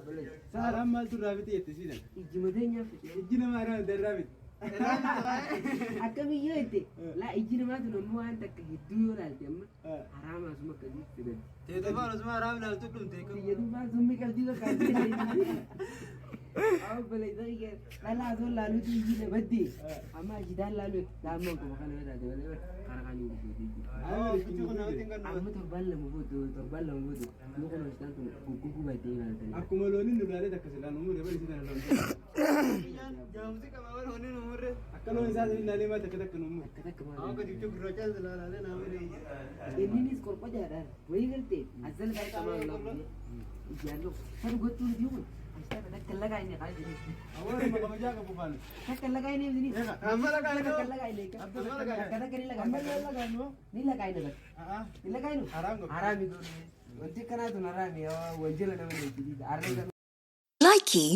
Obboleessa. Saaraan maaltu irraa fite jette siidan. Ijji mateenyaaf fite. Ijji namaa irraa irraa fite. Akka biyyoo jette laa ijji namaa tun ammoo waan takka hedduu yoo laalte amma haraama asuma akkasii fidatti. Teetofaan osuma haraam ilaaltu dhumte. Biyya dubbaa summii qabdii fakkaatti. Obboleessa kiyya dhalaa osoo laaluutu ijji na badde amma ajitaan laalu laamma akkuma kana yoo taate malee karaa kaaniin guddatee jira. Amma torbaan 2 booda torbaan 2 booda yoo kun ajitaan tun goggoguu baattee ilaaltanii. Akkuma looniin nu laalee takka silaa nu mure bari sidan loon. Jaamsi qaba wal honni nu murre. Akka loon isaa sun ilaalee maal takka takka nu mure. Takka takka maal. Akka dibdee gurraacha ilaalee naa mure. Inninis qorqojaadhaan wayii galtee azal gara qamaa laa ijaan loo san gochuu miti kun ajitaan takka lagaa inni qaa jiru. Awwaara kabajaa qabu faana. Takka lagaa inni miti. Amma lagaa inni. Takka lagaa inni. Takka takka ni lagaa. Amma lagaa nu. Ni lagaa inni bakka. Ni lagaa inni. Haraam qabu. Haraami godhu. Wanti akkanaa tun haraami wanjala nama ni jidida. Arree Likey.